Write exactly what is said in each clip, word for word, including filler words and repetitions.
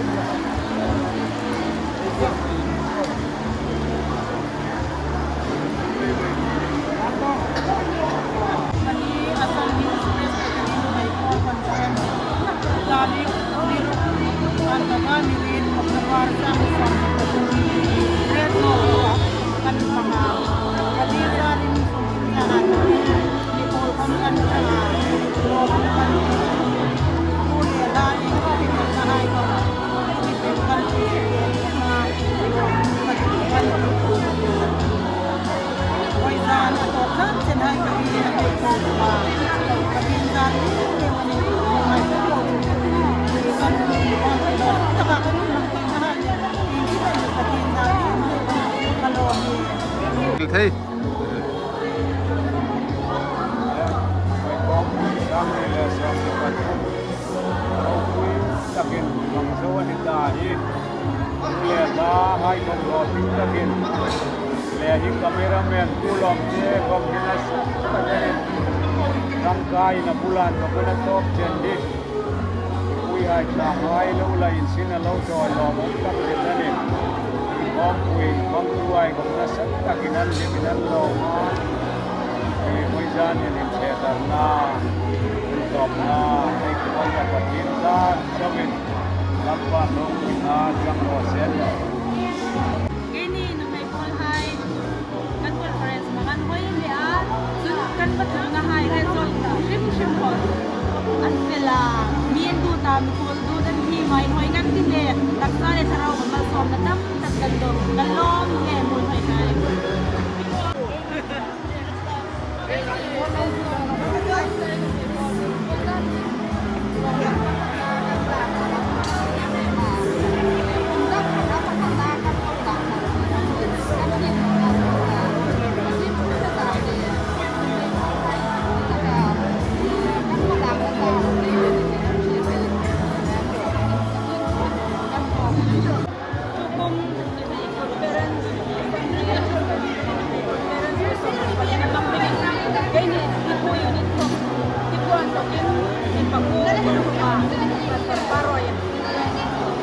Ani Assam Hills Presbyterian High Court Conference, Lali Niru, Kandava Nirin, October, Sam Sam, Red Road, Kanpanga, Kali Zarin, Sana, Nicole, Kan, Kan, Sana, Nicole, Kan, Nicole, Lai, Kan, Kan, Hai, Kan, Thei. Ropui takin hmang zo a ni ta hi. Le ta hai khom ropui takin. Le hi cameraman pu lawm che khom hi nasa takin. Ram kai na bulan ka bula top chen di. Ui hai ta hai lo la in sin a lo to lo mo tak le ta ni. Khom ui khom tu ai khom nasa takin an le min an lo ma. Ei, hoi zan in in che tar na. Top na, ei, kuwan ka patin zan, zawin, lampa nung, ina, zang lo sen. Keini nuhmei pawl hai, kan conference hmang an hoi le a, chun kan pathumna hai result hrim hrim hoi. An fel a, mi an duta, mi pawl duta an thi mai hoi kan ti le, taksa le thlarau kan malsawmna tam tak kan dawng, kan lawm le muolhoi hai. Tukum, conference, conference, keini, Tipu unit ko, Tipu an tokin, Tipu ko, Pastor Paroi,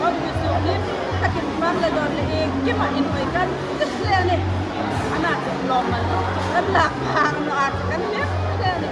ko, Tipu ni, takin, Banglador ni, kima in oi kan, Tis le ni. Ana chu lawm mal lo. Kan lak phang lo a chu kan lem le ni.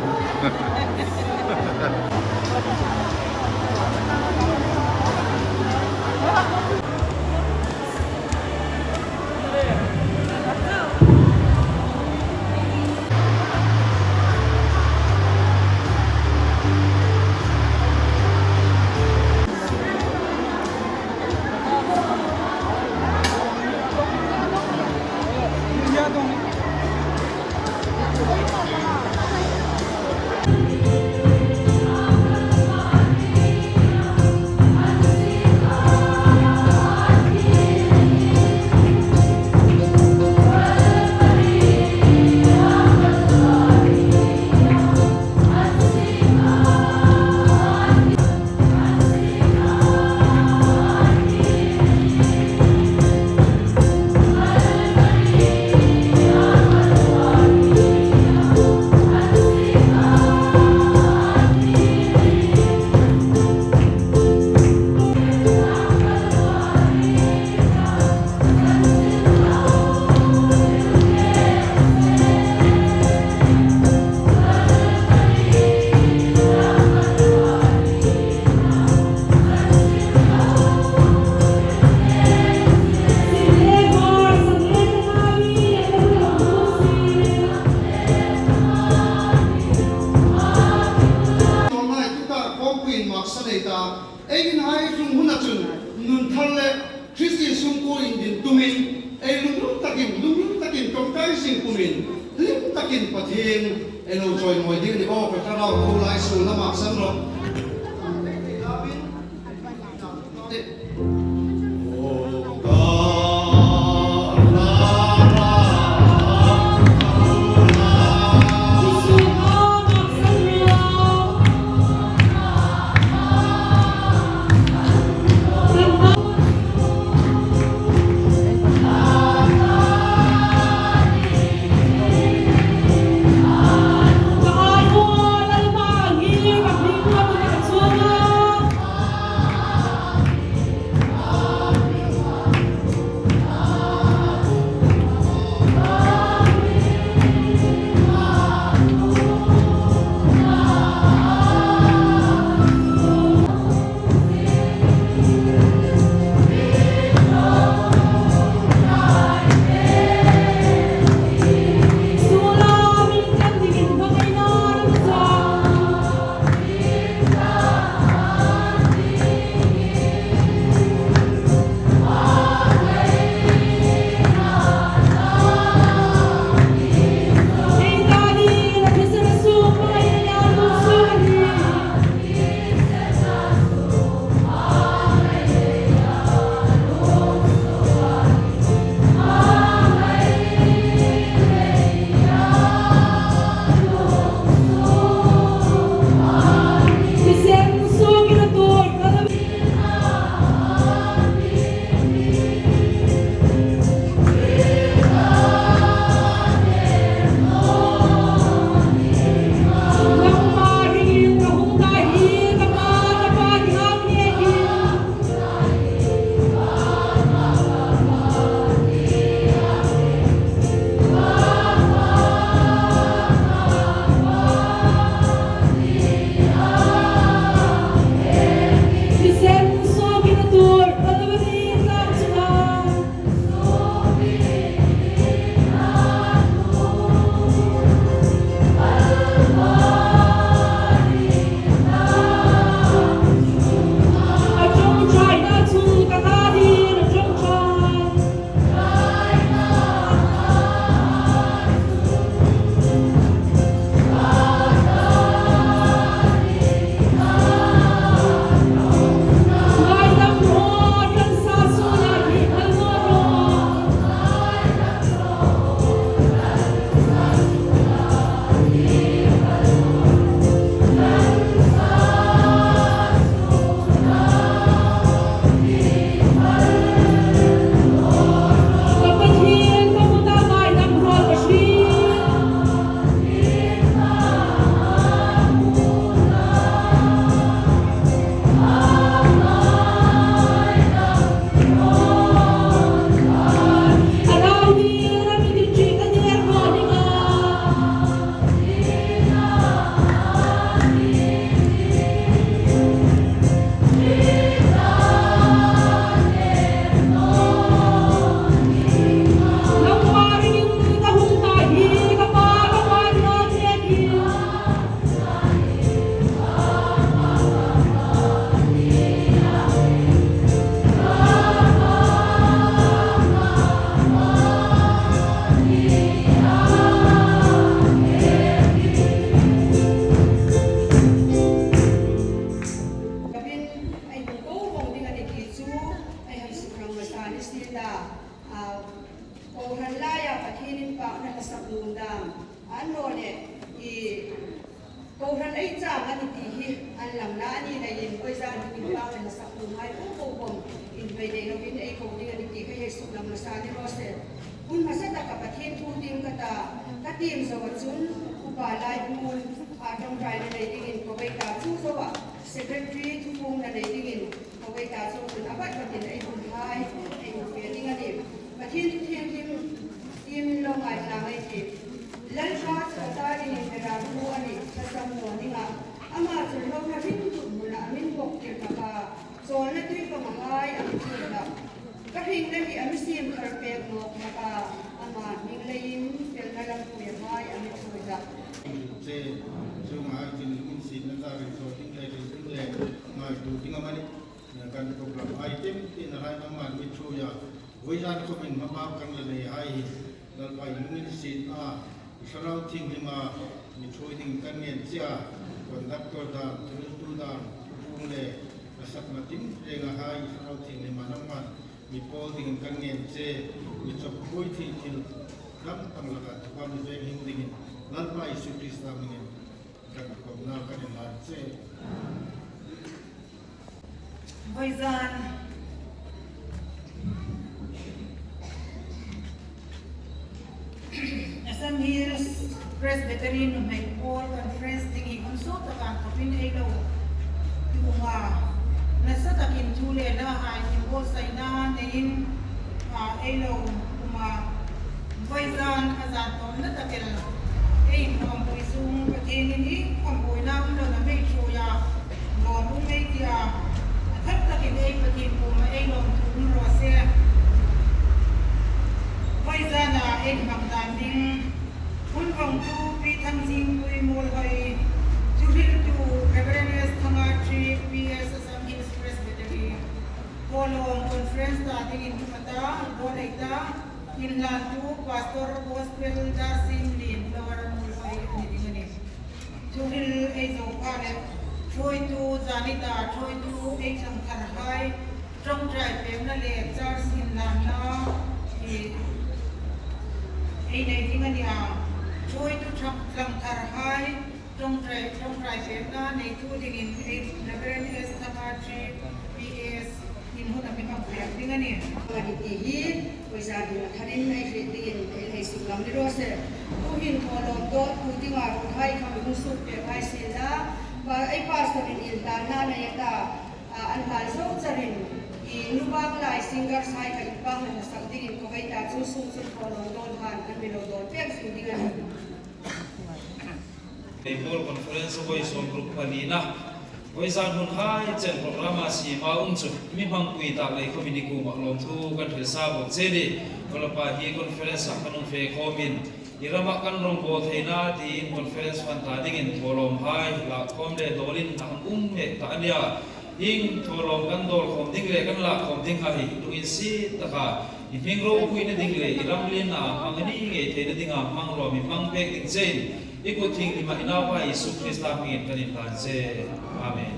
Tongai tuta kawngpuiin maksa nei ta, ei inhai tlung huna chun nun thar le Kristi sungkuo indin tumin, ei lunglum takin, lunglum takin, ṭawngṭai zing pumin, hlim takin Pathien ei lo chawimawi ding ni aw, ka thlarau tho lai suolna maksan rawh. An langna a ni leiin, vawizan hin inpâk le hla saktuhai po po khawm inhmei nei lovin ei ko ding a nih ti kha hei suklang hmasa ni raw se. Hun hmasa taka Pathien thu ding ka ta, ka tiem zoa chun, Upa Laipuon, a ṭawngṭaina nei dingin ko ei ta, chu zoa Secretary thupuongna nei dingin ko ei ta, chu chun a bat batin ei hunhai ei hung fe ding a nih. Pathien thu thienghlim tiem lo ngaithla ei tih. Lalpa chu ka ta dingin beram thu a nih, hla sak naw ning a. Ama chun lohna hring tut hmuna a mi bawktir hlak a, chawlna tui pangahai a mi ṭhuoi hlak. Ka hringna hi a mi siem thar pek nawk hlak a, ama hming leiin felna lampuihai a mi ṭhuoi hlak. Che, chuonghai chun lunginsietna ta rei thaw ding le, rei ding le, ngaituo ding amanih, kan program hai tiem tienahai ama mi ṭhuoi a. Vawizan khawmin hmabak kan la neihai hi Lalpa i lunginsiet a, i Thlarau Thienghlima mi ṭhuoi ding kan ngen che a, conductor dam, thuhriltu dam, thupuong le hla sakna tinrengahai i Thlarau Thienghlima nangman mi pawl dingin kan ngen che, mi chawk buoi thei thil dang dang laka thupha mi veng hing dingin Lalpa Isu Krista hmingin kan khawmna kan inhlan che. Vawizan Assam Hills Presbytery nuhmei pawl conference ding hi hun sawt taka inthawkin ei lo tum a, nasa takin thu le hlahai inbuotsaina neiin, a, ei lo um a. Vawizan a zan tawpna tak el ei inkhawmpui sung Pathienin i khawmpuina um lona mi ṭhuoi a, lawm um ei ti a, a thar takin ei Pathien kuoma ei lawmthu um raw se. Vawizana ei hmang dan ding hun vawngtu Pi Thangjingpui Muolhoi, thuhriltu Reverend S Thangatriek, P S, Assam Hills Presbytery. Thawlawm conference ta dingin hung a ta, dawn ei ta, inhlantu Pastor Gospel Darsimlien, Lower Muolhoi a ni ding a nih. Thuhril ei zo pha le, ṭhuoitu, zanita ṭhuoitu, ei tlangtharhai, ṭawngṭai pekna le church inhlanna hi ei nei ding a nih a. Ṭhuoitu ṭhang-, tlangtharhai, ṭawngṭai, ṭawngṭai pekna neitu dingin ei Reverend S Thangatriek, P S, in hun a mi hmang pek ding a nih. A ni ti hi, vawizan hin a tharin ei hriet dingin ei hei suklang ni raw se. Tuhin thawlawm dawngtu dinga ruolhai kha mi hung suk pek hai sien la, pa, ei pastor-in inhlanna nei a ta, a, an hlan zo charin, i, nubang lai singers hai kha inpâkna hla sak dingin ko ei ta, chu sung chun thawlawm dawn han an mi lo dawn pek zing ding a nih. Ei Pawl Conference a vawi sawmruk palina, vawizan hun hai chen program a siem a um chu mi hmangpui tak lei khawmin i kuomah lawmthu kan hril sa bawk che a nih. Kawlapa hi conference-ah kan hung fe khawmin, i ramah kan rawngbawl theina tiin conference fund ta dingin thawlawmhai lak khawm le dawlin a hang um mek ta a nih a. Hieng thawlawm kan dawl khawm ding le kan lak khawm ding hai hi lunginsiet taka i hming ropuina ding le i ram lienna hmang a ni ngei theina dinga hmangruo mi hmang pek ding chein, i kut thienghlim a i Naupa Isu Krista hmingin kan inhlan che. Amen.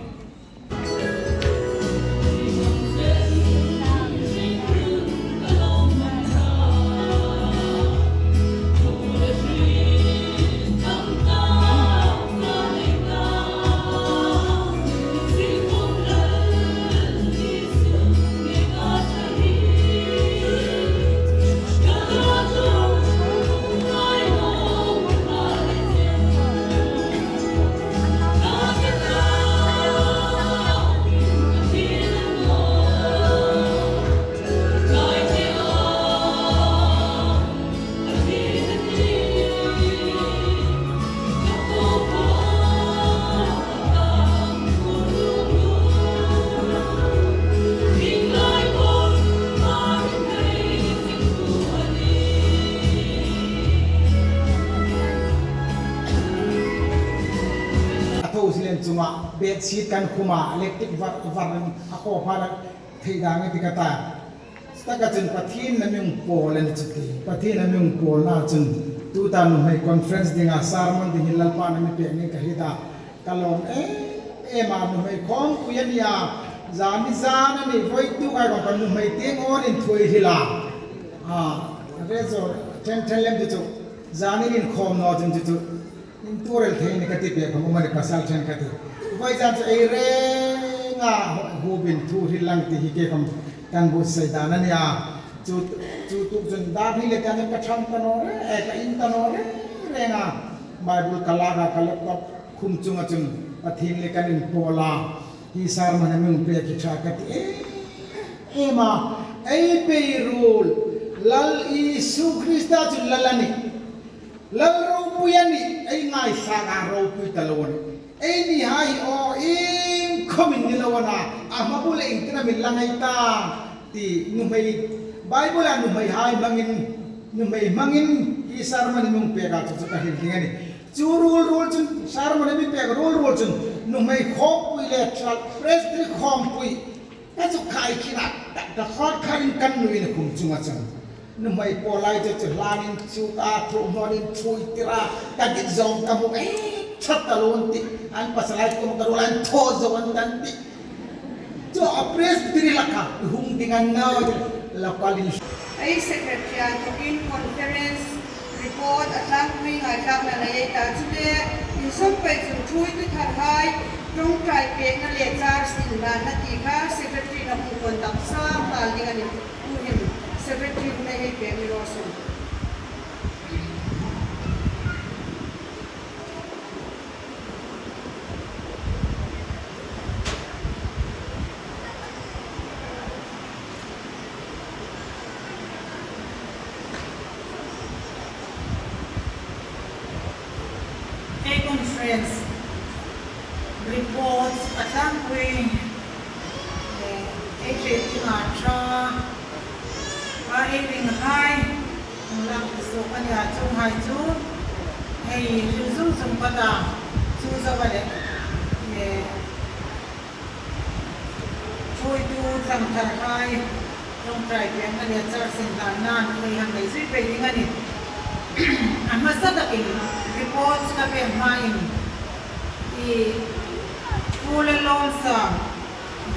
A tho silem chunga bedsheet kan khum a, electric var, var a khaw pha la thei dang a ti ka ta. Taka chun Pathienin a mi hung pawl a ni chu ti. Pathienin a mi hung pawlna chun tuta nuhmei conference dinga sermon ding hi Lalpan a mi pek ning ka hriet a. Ka lawm em em a, nuhmei khawmpui a ni a. Zani zan a ni, vawituk ai kawng ka nuhmei tieng awnin thu ei hril a. A, rezo, ṭhen ṭhen lem chu chu. Zanin inkhawm naw chun chu chu. Intuor el thei ni ka ti pek khawm um a ni, pasal ṭhen ka ti. Vawisun chu ei renga hubin thu hril lang ti hi kei khom kan buotsai dan a nih a. Chu, chu tu chun dar hni le kan ka ṭhang ta naw reng, eh, ka in ta naw reng reng a. Bible ka lak a, ka laptop khum chunga chun Pathien le kan inpawl a. Hi sermon a mi hung pek hi ṭha ka ti em em a. Ei pei ruol Lal Isu Krista chu Lal a nih. Lal ropui a nih, ei ngaisaka ropui ta lo a nih. Eini hai aw, iengkhom ni lo a na, a hma bula iengtin am inlang ei ta, ti nuhmei, Bible-a nuhmeihai hmangin, nuhmei hmangin hi sermon a mi hung pek a chu chu ka hril ding a nih. Chu ruol ruol chun, sermon a mi pek ruol ruol chun, nuhmei khawmpui le ṭhal, Presbytery khawmpui, ka chu khai khin a, ka, ka khawt kharin kan nuin khum chunga chun. Nuhmei pawl lai chu chu hlanin chu ka thu hmonin thui tira, ka dit zawng ka hmu ei ṭhat ta lo an ti. An pasalhai kuom ka ruol an thaw zo an tan ti. Chu a Presbytery laka hung ding an naw, la palin. Ei secretary a thokin conference report a tlangpui ngaithlakna nei ei ta chu le, insawm pei chun thuoitu tharhai ṭawngṭai pekna le charge inlanna ti kha secretary-in a hung contact sa nghal ding a nih. Tuhin secretary hun ei hei pek ni raw se. Ei conference reports a tlangpui, eh, ei hriet ding a ṭha, a ei ringhai, hung lak suok a nih a, chuonghai chu hei hril zung zung ka ta, chu zoa le, eh, thuoitu tlangtharhai ṭawngṭai pekna le charge inlanna ei hang nei zui pei ding a nih. A hmasa takin report ka pek hmain, i, Pu Lalawmsam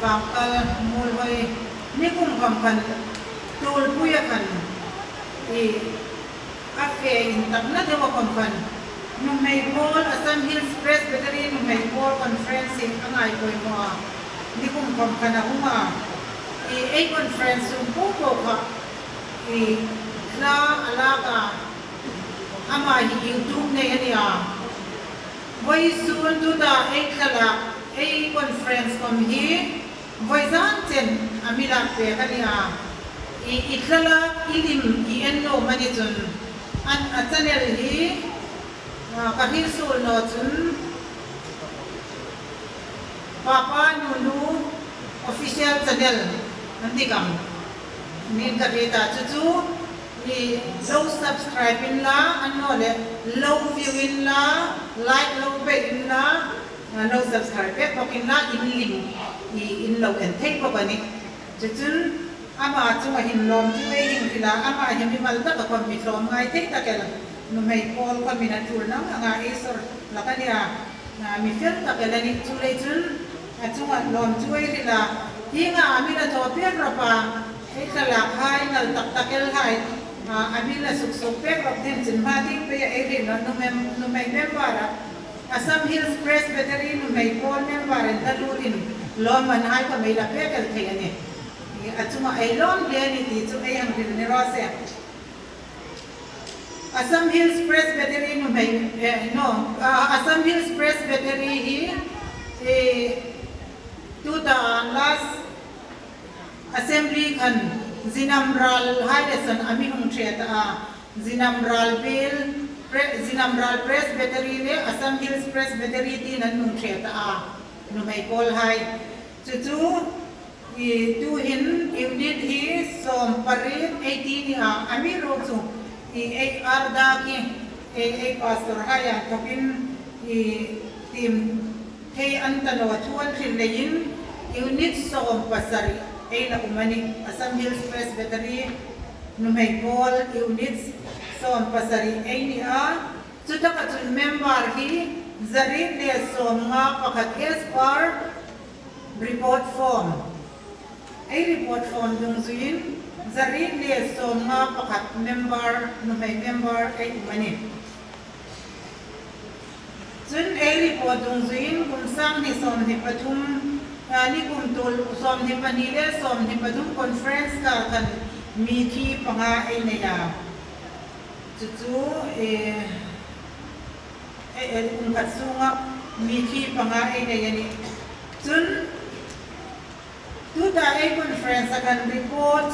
Vangkal Muolhoi, nikum khom khan Tuolpuia khan, i, a fe intakna deu a khom khan, nuhmei pawl, Assam Hills Presbytery nuhmei pawl conference hi a ngai poimaw a, nikum khom khan a hung a. I, ei conference sung po po kha, i, hla a lak a, ama hi YouTube nei a nih a. Vawisun tuta ei thlalak, ei conference khom hi, vawizan chen a mi lak pek a nih a. I, i thlalak i lim i en nuom a ni chun, an, a channel hi, a, ka hril suol naw chun, Papa Nunu Official Channel an ti kam. Min ka hriet a chu chu, i lo subscribe inla, annawleh lo view inla, like lo pe inla, a, lo subscribe pek bawk inla, in lim, i, in lo en thei bawk a nih. Chu chun ama chunga hin lawmthu ei hang hril a, ama hi mimal taka khom mi tlawmngai thei tak el, nuhmei pawl khomin a ṭul nang anga ei sawr hlak a nih a, a, mi fel tak el a nih. Chuleiin chun a chunga lawmthu ei hril a, hienga a min a thaw pek rawp a, ei thlakhai nal tak tak el hai, a, a min a suk suk pek rawp ding chun hma tieng peia ei hril nawh, nuhmei, nuhmei member a, Assam Hills Presbytery nuhmei pawl member-in hla lutin lawmmanhai ka mi la pek el thei a nih. A chunga ei lawm hle a nih ti chu ei hang hril ni raw se. Assam Hills Presbytery nuhmei, eh, no, ah, Assam Hills Presbytery hi, eh, tuta last Assembly khan Zinam Ral hai le san a mi hung ṭhe ta a, Zinam Ral Bill, Pre-, Zinam Ral Presbytery le Assam Hills Presbytery tiin an hung ṭhe ta a, nuhmei pawl hai. Chu chu, i, tuhin unit hi sawm pariet ei ti ni a, amiruokchu, i, ei arda ki, ei, ei pastor hai a thokin, i, tiem thei an ta naw thu an hril leiin, unit sawm pasari ei la um a nih. Assam Hills Presbytery nuhmei pawl unit sawm pasari ei ni a, chutaka chun member hi zariet le sawmnga pakhat as per report form. Ei report form dungzuiin zariet le sawmnga pakhat member, nuhmei member ei um a nih. Chun ei report dungzuiin kum sang hni sawmhni pathum, a, nikum tul sawmhni pahni le sawmhni pathum conference kar khan mi thi panga ei nei a. Chu chu, eh, eh, eh, kum khat sunga mi thi panga ei nei a nih. Chun tuta ei conference-a khan report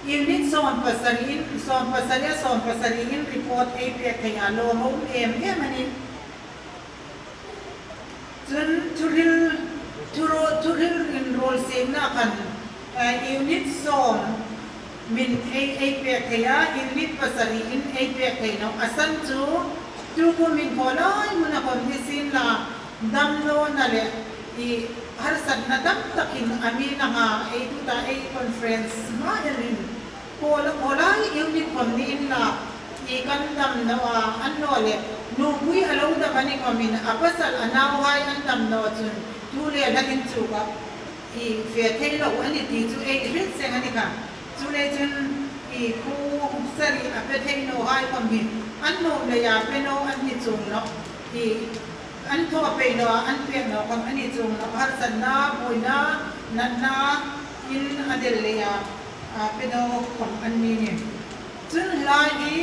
unit sawm pasariin, sawm pasari, sawm pasariin report ei pek thei a, lawm a um em em a nih. Chun thuhril, thuro-, thuhril inruolsiekna khan, eh, unit sawm min ei, ei pek thei a, unit pasariin ei pek thei nawh. A san chu tukum hin khawlai hmuna khawm ni sien la, damnawna le i harsatna tam takin a mi nanga ei tuta ei conference hma el hin khawla-, khawlai unit khawm ni inla, i kan dam naw a, annawleh nupui a lo dam a ni khawmin a pasal a nauhai an dam naw chun tu le hla inchuk a i fe thei lo a nih ti chu ei hriet seng a ni kha. Chuleiin chun i khuo sari a pe thei nawhai khawm hi an nuom leia pe naw an ni chuong nawh. I an thaw pei naw a, an pek naw khawm a ni chuong nawh. Harsatna, buoina, natna in a del leia a, pe naw khawm an ni nih. Chun lai hi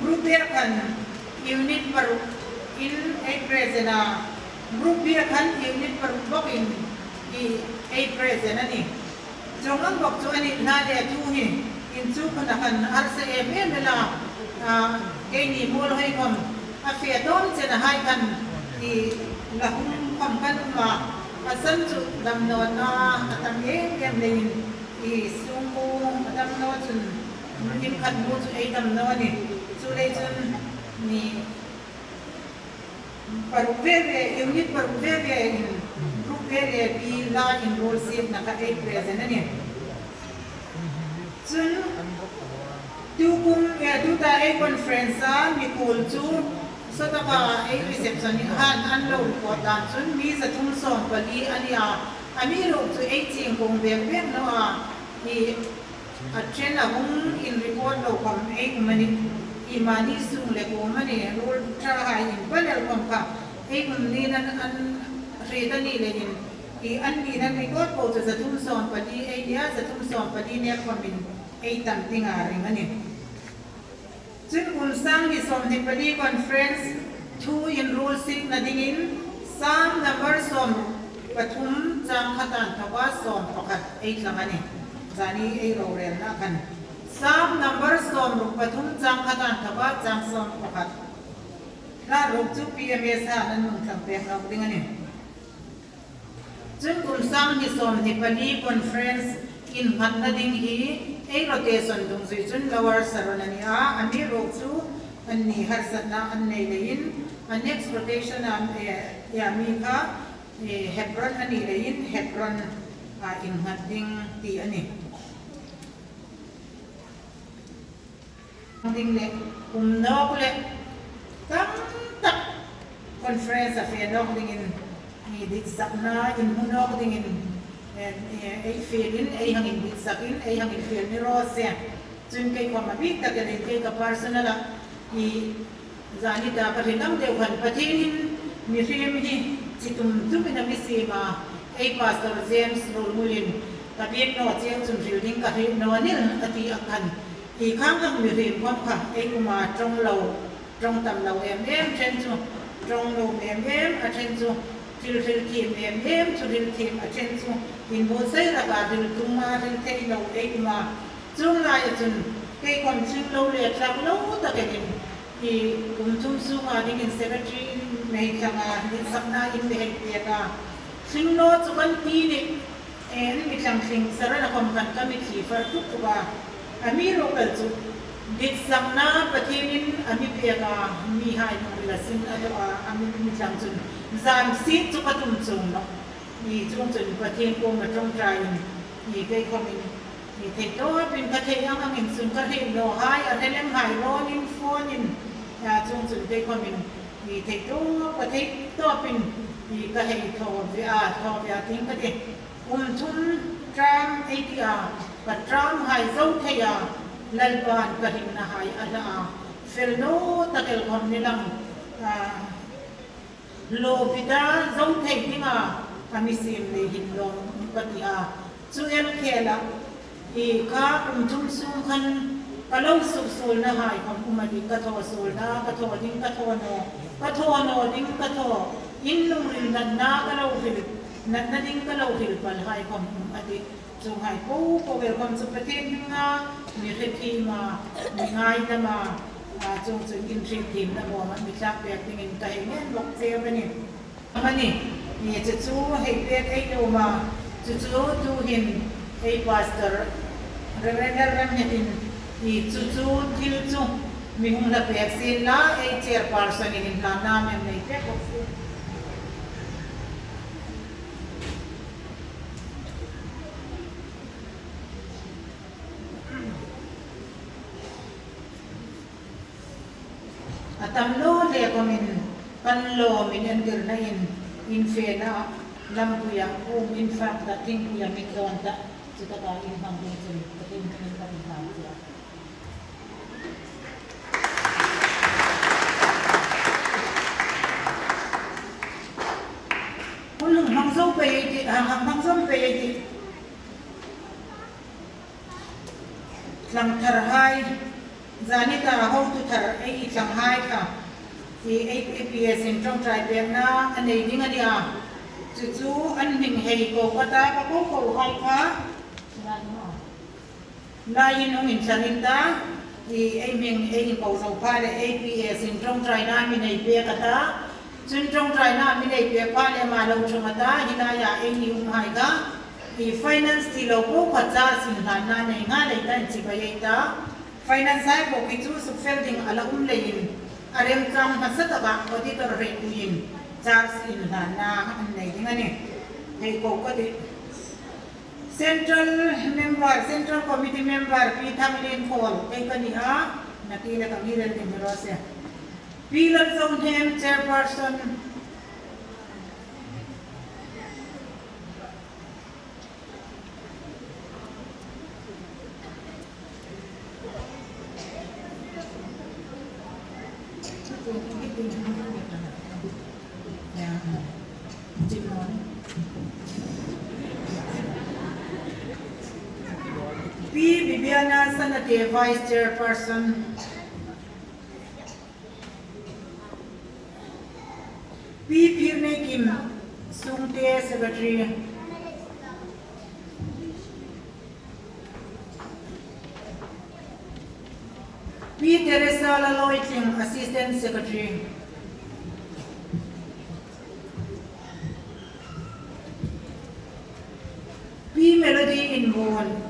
group A khan unit paruk in ei present a, group B khan unit paruk bawkin i ei present a nih. Chuong ang bawk chu a ni naw le, thu hi inchuk huna khan harsa em em el a, a, keini muolhoi khawm a fe tawm chen a hai khan i la hung khawm kan um a, a san chu damnawna a tam em em leiin i sungkuo a dam naw chun in khat mu chu ei dam naw a nih. Chuleiin chun ni paruk ve ve, unit paruk ve ve in group A le B la inruolsiekna kha ei present a nih. Chun tukum, eh, tuta ei conference-a mi kuol chu sawtaka ei reception-in han an lo report dan chun mi zathum sawmpali a ni a, amiruokchu ei chieng kawng bek bek naw a, i a ṭhen a hung inreport lo khawm ei um a nih. I mani sung le kuom a ni, ruol ṭhahai inpalel khawm kha ei um niin an, an hriet a ni leiin, i an niin an report po chu zathum sawmpali ei ni a, zathum sawmpali nek khawmin ei tam dinga ring a nih. Chun kum sang hni sawmhni pali conference thu inruolsiekna dingin Sam number sawmruk pathum chang khat a inthawka sawm pakhat ei tlang a nih. Zani ei rorelna khan Sam number sawmruk pathum chang khat a inthawka chang sawm pakhat. Hla ruk chu P M S-a an hung thlang pek nawk ding a nih. Chun kum sang hni sawmhni pali conference innghatna ding hi ei rotation dungzui chun Lower Sharon a ni a, amiruokchu anni harsatna an nei leiin, a next rotation-a, eh, a mi kha, eh, Hebron a ni leiin, Hebron-a innghat ding ti a nih. Ding le, um nawk le, tam tak conference-a fe nawk dingin, i ditsakna inhmu nawk dingin, eh, eh, ei fielin, ei hang inditsakin, ei hang infiel ni raw se. Chun kei khawm a bik takin kei ka personal-a, i zani ta ka hril ang deu khan Pathienin mihriem hi chi tum tumin a mi siem a, ei Pastor James Ruolngulin ka biek naw cheu chun hril ding ka hriet naw a nih a ti a khan. Hi khang ang mihriem khawm kha ei kuoma ṭawng lo, ṭawng tam lo em em ṭhen chu, ṭawng lo em em a ṭhen chu, thil hril thiem em em chu hril thiem a ṭhen chu, inbuotsai raka hril tuma hril thei lo ei kuoma. Chuong laia chun kei khawm tling lo le tlak lo takin, hi kum thum sunga dingin secretary-in mi thlanga ditsakna in mi hei pek a. Tling naw chu kan ti nih, an mi tlang tling sara na khawm khan ka mitthli far tuk tuk a. Amiruokchu ditsakna Pathienin a mi pek a, mihai hmang hrila sin a daw a, a mi, mi tlang chun zan si chu ka tum chuong nawh. I chuong chun Pathien kuoma ṭawngṭaiin, i kei khawmin, i thei tawpin ka thei ang angin chun ka hriet nawhai, a hre lem hai rawn in phone-in, a chuong chun kei khawmin, i thei tawp, ka thei tawpin, i ka hei thaw ve a, thaw ve a tih ka ti. Kum thum term ei ti a, ka term hai zo thei a, Lalpan ka hringnahai a hla a. Fel naw tak el khawm ni lang, A, hlawpui ta zo thei dinga a mi siem lei hin lawm ka ti a. Chu el khela i kha kum thum sung khan ka lo suksuolna hai khom um a tih, ka thaw suolna, ka thaw ding, ka thaw naw, ka thaw naw ding, ka thaw in lungril natna ka lo hril, natna ding ka lo hril pal hai khom um a tih. Chuonghai po po vel khom chu Pathien hminga mi hrekhiem a, mi ngaidam a, a, chuong chun inhrietthiem na bawm a mi thlak pek dingin ka hei ngen bawk cheu a nih. Amani, i chu chu hei pek ei nuom a, chu chu tuhin ei Pastor Reverend L. Remhmetin i chu chu thil chu mi hung hla pek sien la, ei chairperson-in inhlanna mi nei pek bawk sien. A tam naw hle khomin kan lawm in entirna in, infena lampuia um in fak ta, thingpuia min dawn ta, chutaka in hmang ding chun Pathien hmingin kan inhlan che a. Hun hmang zo pei ei tih, hang hmang zo pei ei tih. Tlang thar hai, zani ta hotu thar ei tlang hai kha, i A P S in ṭawngṭai pekna a nei ding a nih a. Chu chu an hming hei ko ka ta, ka ko ko hai kha. Laiin hung inthlang in ta, i ei hming ei inko zo pha le A P S in ṭawngṭaina mi nei pek a ta. Chun ṭawngṭaina mi nei pek pha le ama lo ṭhung a ta, hi laia ei ni um hai kha. I finance ti lo po kha charge inhlanna nei nghal ei ta, inchibai ei ta. Finance hai bawk hi chu sukfel ding a la um leiin a remchang hmasa taka auditor hrepuiin charge inhlanna an nei ding a nih. Hei ko ka tih. Central member, Central Committee member Pi Thanglienkawl, ei ka ni a, na ti le ka ni rel ding hi raw se. Pi Lalzohnem, chairperson. Pi Bibiana Sanate, vice chairperson. Pi Phirneikim Sungte, secretary. Pi Teresa Laloitling, assistant secretary. Pi Melody Inbuon.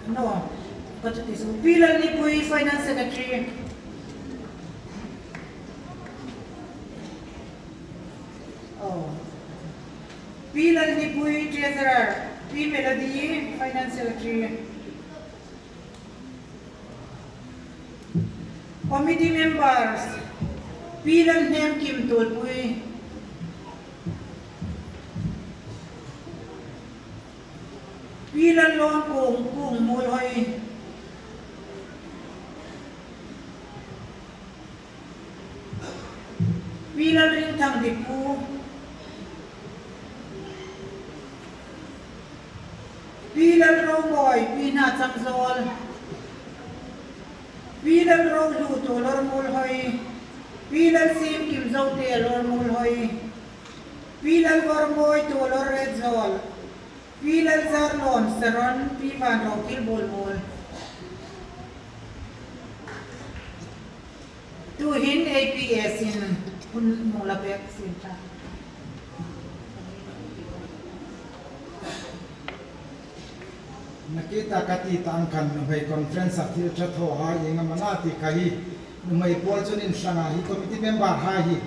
No, ka chu ti su. Pi Lalnipui, finance secretary. Oh. Pi Lalnipui, treasurer. Pi Melody, finance secretary. Committee members, Pi Lalhnemkim Tuolpui, Pi Lallawmkung, Kung Muolhoi, Pi Lalringthang Dipu, Pi Lalroboi, Pi Hnachangzawl, Pi Lalrohlu Tuolor Muolhoi, Pi Lalsiemkim Zote Lor Muolhoi, Pi Lalvormoi Tuolor Retzawl, Pi Lalzarlawm Saron, Pi Vanrotil Buolmuol. Tuhin A P S in hun hung la pek sien ta. Nakie ta ka ti tah ang khan nuhmei conference-a thil ṭha thaw hai ieng am a na ti kha hi. Nuhmei pawl chun inhlang a, hi committee member hai hi.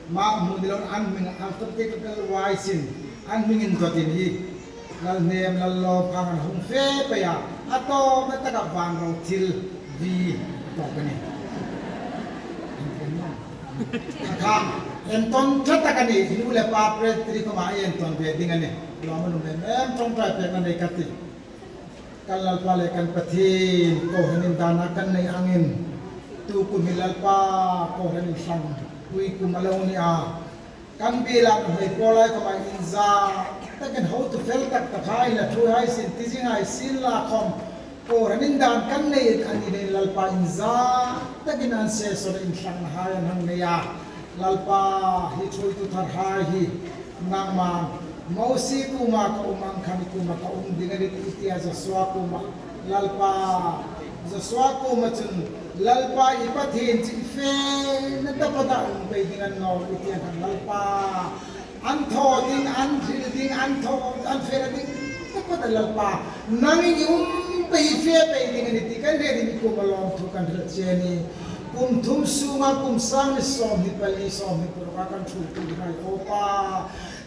Mah hmu ni loin an hming alphabetical wise-in an hming indawtin hi. Lalhnem, Lallawmkang an hung fe pei a, a tawpna taka Vanrotil V a tawp a nih. A kha entawn ṭha tak a nih, nu le pa presbytery khoma entawn ve ding a nih. Lawm a nuom em em, ṭawngṭai pekna nei ka ti. Kan Lalpa le kan Pathien kohranin dana kan nei angin, tu kum hi Lalpa kohranin hlan Hui kum a lo ni a. Kan biel a nuhmei pawl hai khawma inza takin hotu fel tak tak hai la thu hai sin, ti zing hai sin la khawm, kohran indan kan nei a ni leiin Lalpa inza takin an se sawt inthlakna hai an hang nei a. Lalpa, hi thuoitu thar hai hi nangma Mosie kuoma ka um ang khan i kuoma ka um ding a nih, i ti a Joshua kuoma. Lalpa, Joshua kuoma chun, Lalpa i Pathien chu i fena taphawta um pei ding a ni nawh, i ti ang khan Lalpa. An thaw ding, an hril ding, an thaw, an fena ding taphawta Lalpa, nangin i um pei, i fe pei ding a nih ti kan hre ding, i kuoma lawmthu kan hril che a nih. Kum thum sunga kum sang hni sawmhni pali, sawmhni paruk kan thuoitu hai, aw Pa,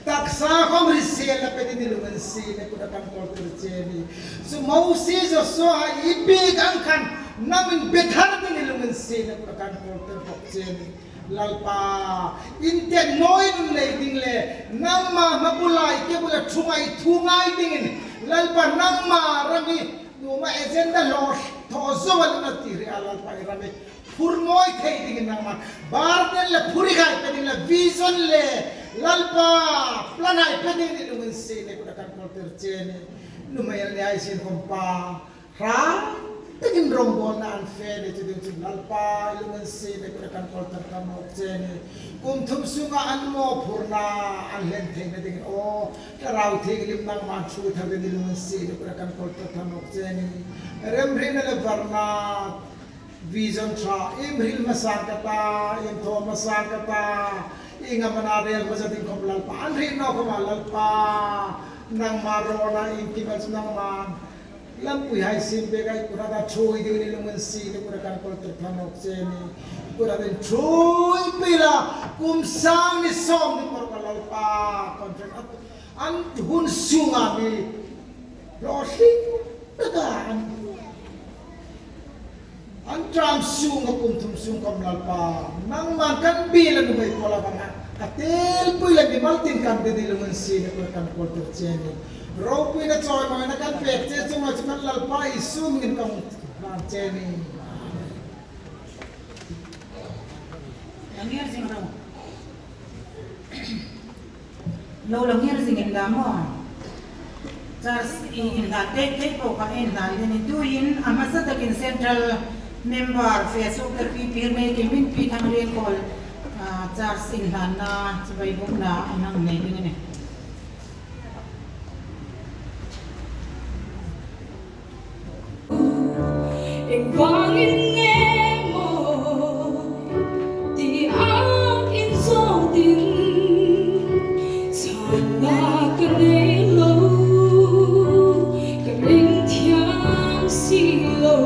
taksa khawm hriselna pe dingin i lunginsietna kutah kan kawltir che a nih. Chu Mosie Joshua hai i biek ang khan nangin be thar dingin i lunginsietna kutah kan kawltir bawk che a nih. Lalpa, inthawk nawi nun nei ding le nangma hma bula i ke bula thu ngai, thu ngai dingin, Lalpa, nangma ram hi nuhmei agenda lo thaw zo a ni naw ti hre a, Lalpa, i ram hi phur mawi thei dingin nangma burden le phur i kai pe ding le vision le Lalpa plan hai pe dingin i lunginsietna kutah kan kawltir che a nih. Nuhmei el ni hai sin khawm Pa, hrat takin rongbawlna an fe ni chu ding chun Lalpa i lunginsietna kutah kan kawltir ta nawk che a nih. Kum thum sunga an mawphurna an hlen theina dingin aw Thlarau Thienghlim nangman thuoi thar dingin i lunginsietna kutah kan kawltir ta nawk che a nih. Remhrietna le varna, vision ṭha, i hril hmasa ka ta, i thaw hmasa ka ta, i ngam a na rel hmasa ding khawm Lalpa, an hriet naw khawma Lalpa, nangma rawna inkima chu nangma lampui hai sin pek a, i kutah thuoi dingin i lunginsietna kutah kan kawltir ta nawk che a nih. Kutah thuoi pei la, kum sang hni sawmhni paruk Lalpa, conference an hun sunga mi hlawtling taka an, an term sunga kum thum sung khawm Lalpa, nangman kan biel a nuhmei pawl a banga ka telpui la mimal tin kan ding i lunginsietna kutah kan kawltir che a nih. Ropuina chawimawina kan pek che chunga chu kan Lalpa Isu hmingin kan hlan che a nih. Amen. Lo ngir zing ro. Lo, lo ngir zing inla maw. Church i inhlan te, te po ka inhlan ding a nih. Tuin a hmasa takin central member fe suk ta pi Pirmei Kemin Pi Thanglien Kawl, ah, church inhlanna chibai bukna an hang nei ding a nih. Engvangin nge maw, ti a inzawtin, chângna ka nei lo, ka ring thiang si lo.